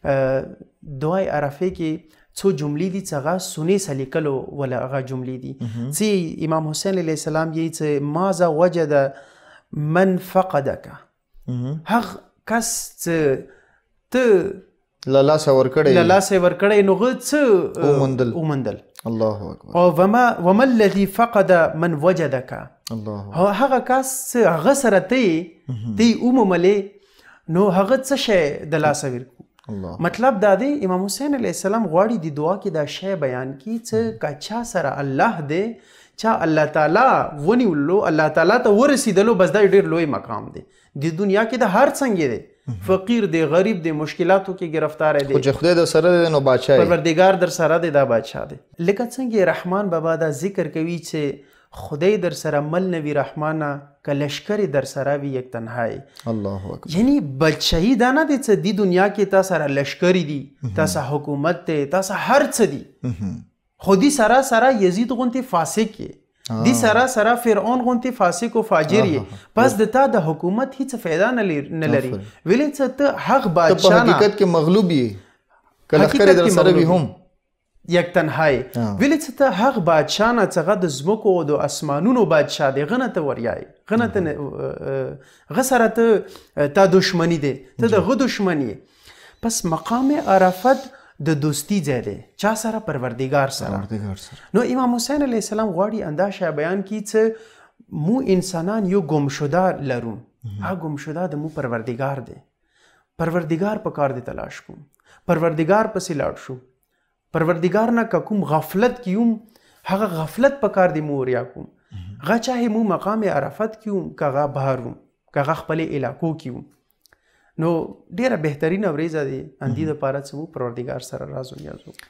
دعای عرفه کې څو جملې دي چې هغه سنې سره لیکلو ولا هغه جملې دي چې امام حسین علیه السلام یې چې ماذا وجد من فقدک، هغه کس چې ته له لاسه ورکړی، له لاسه ورکړی، نو هغه څه وموندل. الله اکبر. او وما الذي فقد من وجدک، الله، هغه کس چې هغه سره ته یې وموملې، نو هغه څه شی د لاسه ورکړو. مطلب دا دی امام حسین علیه السلام غواړي د دعا کې دا شی بیان کړي چې که چا سره الله دی، چا الله تعالی ونیولو، الله تعالی ته ورسېدلو، بس دا ډېر لوی مقام دی د دنیا کې. د هر څنګه دی، فقیر دی، غریب دی، مشکلاتو کې گرفتار دی، خو چې خدای در سره دی نو بادشاه، پروردګار در سره دی، دا بادشاه دی. لکه څنګه رحمان بابا دا ذکر کوي چې خدای در سره مل نه وي رحمانه، که لشکرې در سره وي یک تنهایی. الله اکبر. یعنی بادشاهي دا نه دی چې د دنیا کې تا سره لشکرې دي، تا سره حکومت دی، تا سره هر څه دي، خو دي سره سره یزید غونتې فاسق یې، دي سره سره فرعون غونتې فاسق او فاجر یې، پس د تا د حکومت هیڅ فایده نه لري. ویلې چې ته حق بادشاه په حقیقت کې مغلوب یې، که لښکرې در سره وي هم یک تنهای. ویلې چې ته هغه بادشاه نه چې هغه د ځمکو او د اسمانونو بادشاه دی، غنه ته وریایې، غنه ته غه سره ته تا دښمني دی، ته د غه دښمن یې. پس مقام عرفت د دوستی ځای دی، چا سره؟ پروردګار سره. نو امام حسین علیه السلام غواړي اندا شی بیان کړي چې مو انسانان یو ګمشده لرو، هغه ګمشده د مو پروردګار دی. پروردګار په کار دی تلاش کوم، پروردګار پسې لاړ شو، پروردګار نه که کوم غفلت کې یوم، هغه غفلت په کار دی مو وریا کوم، هغه چاهې مو مقام عرفت کې یوم، که هغه بهر وم، که هغه خپلې علاقو کې وم. نو ډېره بهترینه ورځ دی اندی دپاره چې مو پروردګار سره راز و نیاز وکړو.